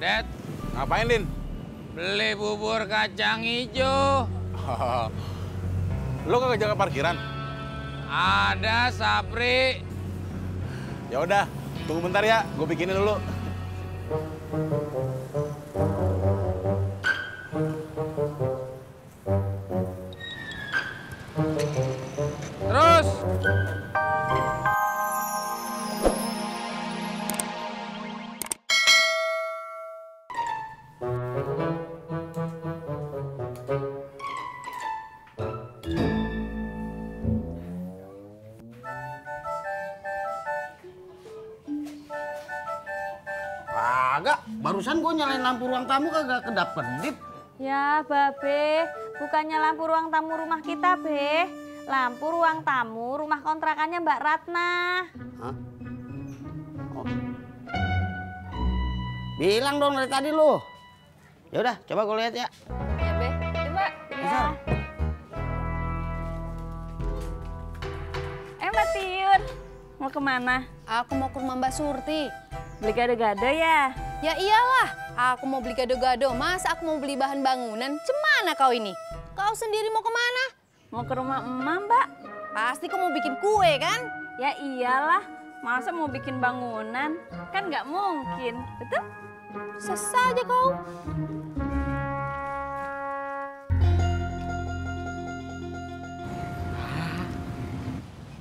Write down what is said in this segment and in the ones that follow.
Dad, Ngapain, Din? beli bubur kacang hijau. Lo kagak jaga parkiran? Ada, Sapri. Ya udah, tunggu bentar ya, gue bikinin dulu. Terus. Kagak, barusan gue nyalain lampu ruang tamu kagak kedap-kedip. Ya, Babe, bukannya lampu ruang tamu rumah kita, Be. Lampu ruang tamu rumah kontrakannya Mbak Ratna. Hah? Oh. Bilang dong dari tadi lu. Ya udah, coba gue lihat ya. Ya, Be. Coba. Ya. Mbak Tiun, mau kemana? Aku mau ke rumah Mbak Surti. Beli gado-gado ya? Ya iyalah, aku mau beli gado-gado. Masa aku mau beli bahan bangunan? Cemana kau ini? Kau sendiri mau kemana? Mau ke rumah emak, Mbak. Pasti kau mau bikin kue kan? Ya iyalah, masa mau bikin bangunan? Kan nggak mungkin, betul? Bisa saja kau.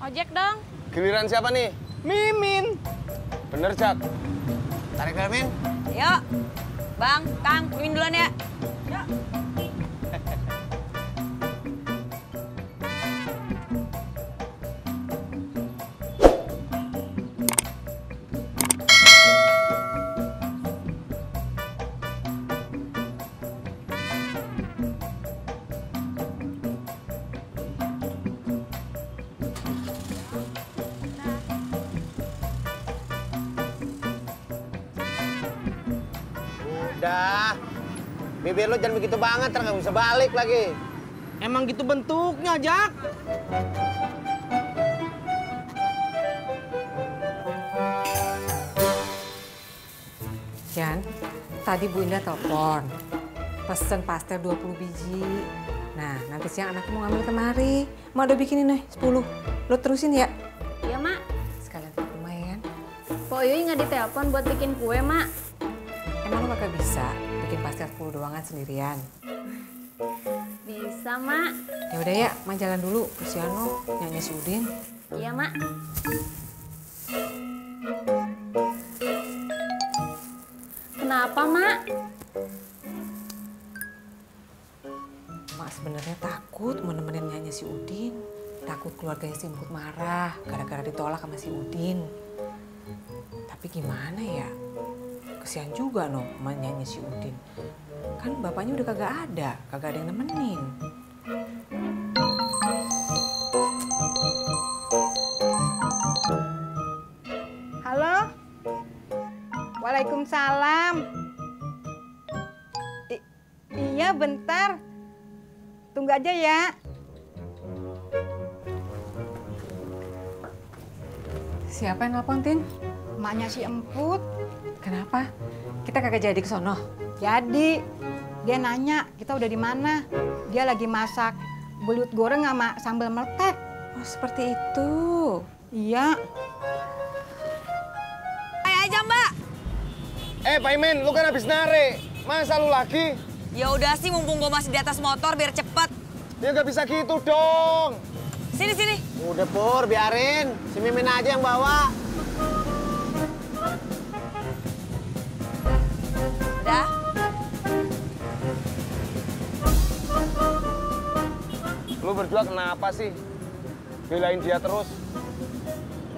Ojek dong. Giliran siapa nih? Mimin. Bener, Jak. Tarik dulu, Min. Yuk, Bang, Kang, mimin duluan ya. Udah, bibir lu jangan begitu banget, ntar nggak bisa balik lagi. Emang gitu bentuknya, Jak. Yan, tadi Bu Indah telepon. Pesen pastel 20 biji. Nah, nanti siang anakku mau ngambil kemari. Mak udah bikinin nih 10. Lo terusin ya? Iya, Mak. Sekalian ke rumah ya kan? Pok Yui nggak ditelepon buat bikin kue, Mak. Emang lo kagak bisa bikin pastel 10 doangan sendirian? Bisa, Mak. Ya udah ya, Mak jalan dulu. Kesian lo, nyanyi si Udin. Iya, Mak. Kenapa, Mak? Mak sebenarnya takut mau nemenin nyanyi si Udin. Takut keluarganya si Emput marah gara-gara ditolak sama si Udin. Tapi gimana ya? Kesian juga no sama nyanyi si Udin. Kan bapaknya udah kagak ada yang nemenin. Halo? Waalaikumsalam. Iya, bentar. Tunggu aja ya. Siapa yang nelpon, Tin? Emaknya si Emput. Kenapa? Kita kagak jadi ke sono. Jadi, dia nanya kita udah di mana. Dia lagi masak belut goreng sama sambal meletek. Oh, seperti itu. Iya. Ayo aja, Mbak. Pak Imin, lu kan habis narik. Masa lu lagi? Ya udah sih, mumpung gue masih di atas motor biar cepet. Ya nggak bisa gitu dong. Sini, sini. Udah Pur, biarin. Si Mimin aja yang bawa. Udah. Lu berdua kenapa sih? Belain dia terus.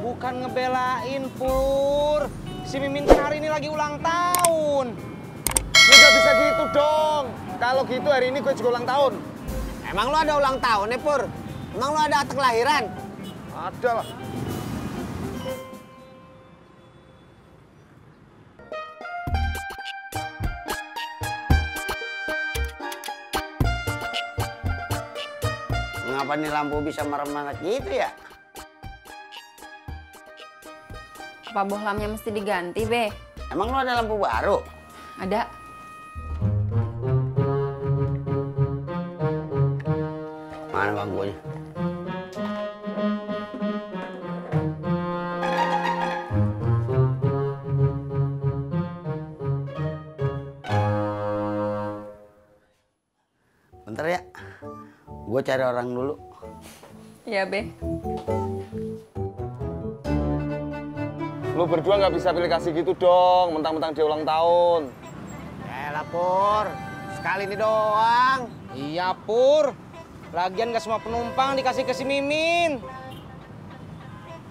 Bukan ngebelain, Pur. Si Mimin kan hari ini lagi ulang tahun. Ya nggak bisa gitu dong. Kalau gitu hari ini gue juga ulang tahun. Emang lu ada ulang tahun nih, Pur? Emang lu ada akte kelahiran? Ada lah. Ngapa nih lampu bisa merem-merem gitu ya? Apa bohlamnya mesti diganti, Be? Emang lu ada lampu baru? Ada. Mana bangkunya? Bentar ya, gue cari orang dulu. Iya, Be. Lu berdua nggak bisa pilih kasih gitu dong, mentang-mentang dia ulang tahun. Yaelah Pur, sekali ini doang. Iya Pur, lagian nggak semua penumpang dikasih ke si Mimin.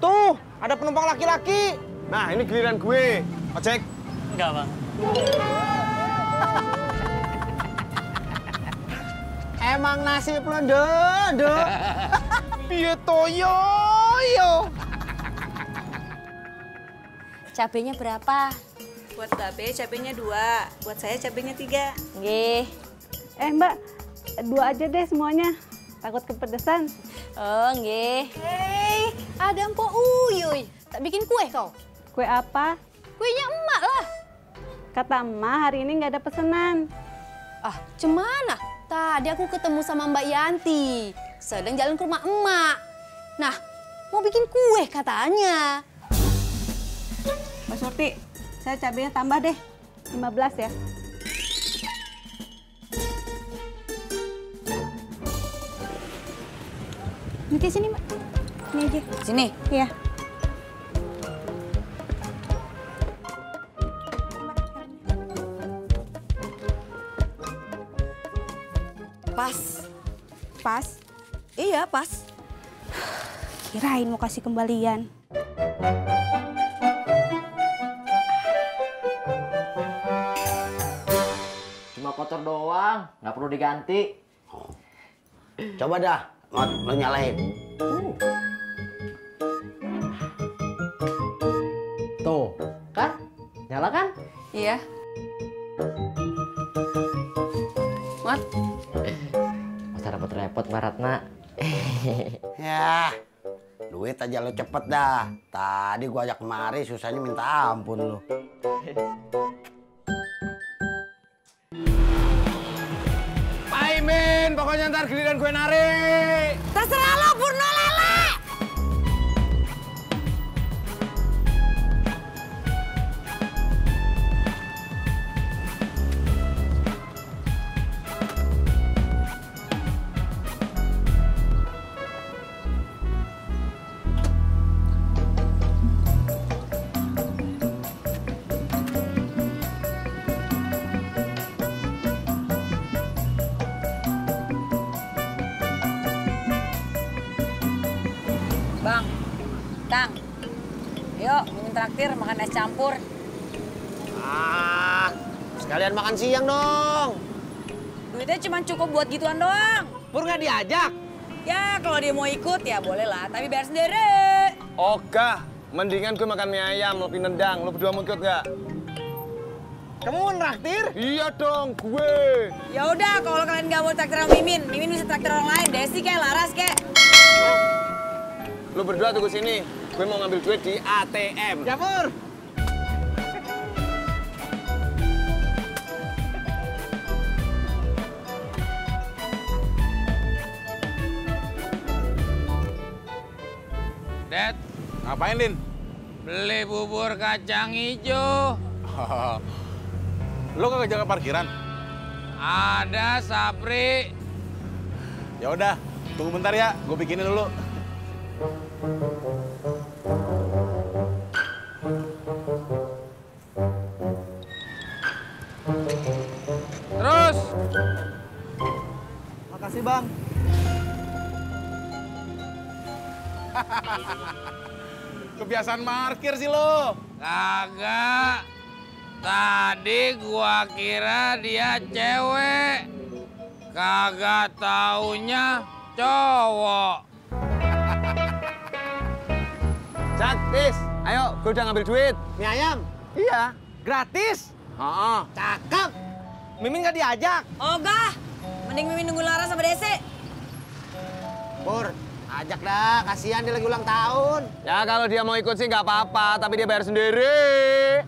Tuh, ada penumpang laki-laki. Nah, ini giliran gue. Ojek. Enggak, Bang. Emang nasib lo dede. Piye toyo yo. Cabenya berapa? Buat Babe cabenya 2, buat saya cabenya 3. Nggih. Mbak, 2 aja deh semuanya. Takut kepedesan. Oh, nggih. Hei, ada Mpok Uyuy. Tak bikin kue kau? Kue apa? Kuenya emak lah. Kata emak hari ini nggak ada pesanan. Ah, cemana? Tadi aku ketemu sama Mbak Yanti. Sedang jalan ke rumah emak. Nah, mau bikin kue katanya. Mbak Surti, saya cabenya tambah deh. 15 ya. Nanti sini, Mbak. Ini aja. Sini. Iya. Pas. Pas? Iya, pas. Kirain mau kasih kembalian. Cuma kotor doang, nggak perlu diganti. Coba dah, Mot, lo nyalain. Tuh, kan? Nyala kan? Iya. Mat, Masa repot-repot Mbak Ratna. Ya, duit aja lo cepet dah. Tadi gua ajak kemari, susahnya minta ampun lo. Paimin, pokoknya ntar giliran gue narik. Terserah lo, Purno Lele. Bang, Kang, yuk minum traktir makan es campur. Ah, sekalian makan siang dong. Duitnya cuma cukup buat gituan doang. Pur nggak diajak? Ya kalau dia mau ikut ya boleh lah, tapi bayar sendiri. Ogah, mendingan gue makan mie ayam, lebih nendang. Lo berdua mau ikut nggak? Kamu mau traktir? Iya dong, gue. Ya udah, kalau kalian nggak mau traktir sama Mimin, Mimin bisa traktir orang lain. Desi kayak Laras kayak. Lo berdua tunggu sini. Gue mau ngambil duit di ATM. Ya, Pur. Dad, Ngapain, Din? beli bubur kacang hijau. Lo kagak jaga parkiran? Ada, Sapri. Ya udah, tunggu bentar ya, gue bikinin dulu. Terus, Makasih, Bang. Kebiasaan parkir sih lo. kagak. Tadi gua kira dia cewek. Kagak taunya cowok. Cak, Tis, ayo, gue udah ngambil duit. Mie ayam? Iya, gratis. Heeh. Cakep. Mimin nggak diajak. Ogah, mending Mimin nunggu Laras sama Desi. Pur, ajak dah, kasihan dia lagi ulang tahun. Ya kalau dia mau ikut sih nggak apa-apa, tapi dia bayar sendiri.